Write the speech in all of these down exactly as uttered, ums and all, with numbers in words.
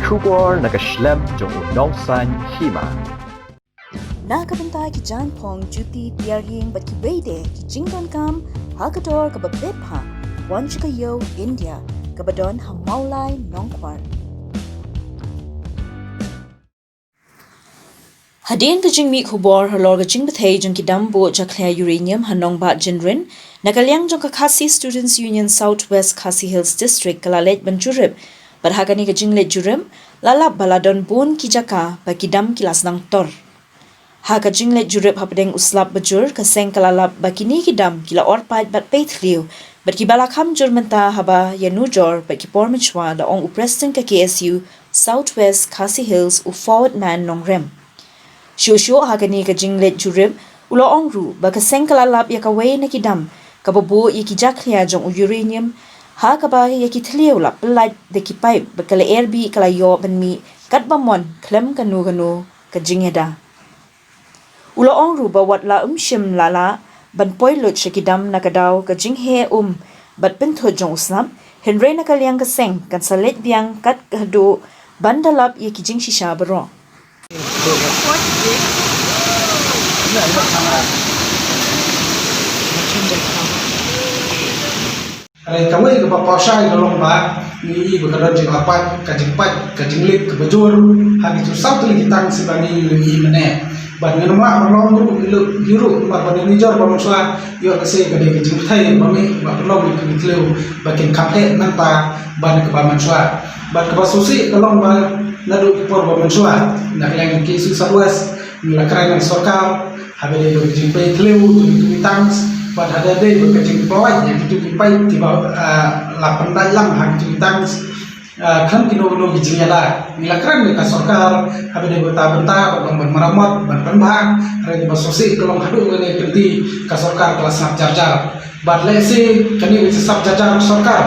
Khubor na ka shlem jong u nongsan hima. Na ka bynta ki jaiñphong, juti, tiar ïing bad kiwei de ki jingdonkam ha ka dor kaba bit ha, wan sha ka ïew India kaba don ha Mawlai Nongkwar. Hadien ka jingmih khubor halor ka jingbthei jong ki dam buh jakhlia uranium ha Nongbah Jinrin, na ka liang jong ka Khasi Students Union South West Khasi Hills District ka la leit ban jurip, bad ha kane ka jingleit jurip la lap ba la don bun ki jaka ba ki dam ki la sdang tor. Ha ka jingleit jurip hapdeng u slap bajur, ka seng ka la lap ba kine ki dam ki la or pait bad pei thliew, bad kiba la kham jur mynta haba ïanujor bad ki por mynshuwa, da ong u President ka K S U South West Khasi Hills, u Forward Man Nongrem. Shuh shuh ha kane ka jingleit jurip, u la ong ruh ba ka seng ka la lap ïa kawei na ki dam kaba buh ïa ki jakhlia jong u uranium, ha kaba ïa ki thliew la pyllait da ki paip bad ka lyer bih ka la ïoh ban mih katba mon khlem kano kano ka jingïada. U la ong ruh ba wat la ym shym la lah ban poi lut sha ki dam na ka daw ka jingheh um bad pynthut jong u slap, hynrei na ka liang ka seng kan sa leit biang kat haduh ban da lap ïa ki jingshisha baroh. Hynrei kawei kaba pyrshah ka long ba ngi i ba ka don jingpait, ka jingpait, ka jinglit kaba jur ha kito saw tylli ki tang sha ba ngi i mynne. Bad ngin ym lah ban long ruh ïa ruh namar ba ngi nujor ba mynshuwa ïoh lehse ka dei ka jingpynthei ba mih ba ka long ïa ka thliew ba kin kham heh mynta bad kaba mynshuwa. Bad kaba sngewsih ka long ba naduh ki por ba mynshuwa, na ka liang ka K S U South West ngi la kren ïa ka sorkar, haba dei ba ka jingpei thliew to kito ki tanks, bad haba dei ba ka jingpynlait ïa kito ki paip kiba, ah, la pyndait lang ha kito ki tanks, ah, khlem kino kino ki jingïada. Ngi la kren ïa ka sorkar haba dei ba ta bynta ban, ban maramot, ban pynbha, hynrei kaba sngewsih ka long haduh kane ka kynti ka sorkar ka la sngap jar jar. Bad lehse kane ka jingsngap jar jar ka sorkar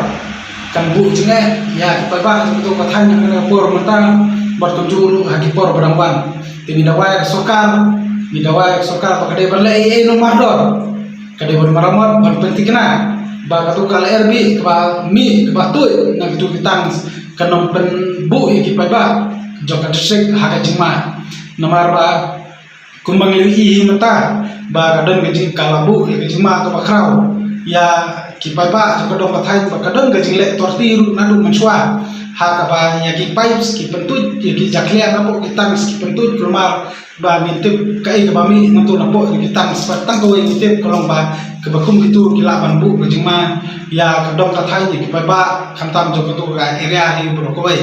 kan buh jingeh ïa ki paidbah jong kito ki thaiñ ha kane ka por mynta bad kumjuh ruh ha ki por ba dang wan. Te ngi dawa ïa ka sorkar, ngi dawa ïa ka sorkar ba ka dei ban leh ei ei noh mardor. Ka dei ban maramot, ban pynthikna ba kato ka lyer bih kaba mih kaba tuid na kito ki tanks kan ym pynbuh ïa ki paidbah jong ka district ha ka jingma. Namar ba kumba ngi la ïohi mynta ba ka don ka jing, ka la buh ïa ka jingma kaba khraw ïa ki paidbah jong ka dong ka thaiñ, ba ka don ka jingleh torti ruh naduh mynshuwa ha kaba ïa ki pipes ki pyntuid, ïa ki jakhlia napoh ki tanks ki pyntuid, kulmar ba ngin tip kaei kaba mih nato napoh ïa ki tanks, ba tang kawei ngi tip ka long ba kaba kum kito ki lah ban buh ka jingma ïa ka dong ka thaiñ, ïa ki paidbah khamtam jong kato ka area hi baroh kawei.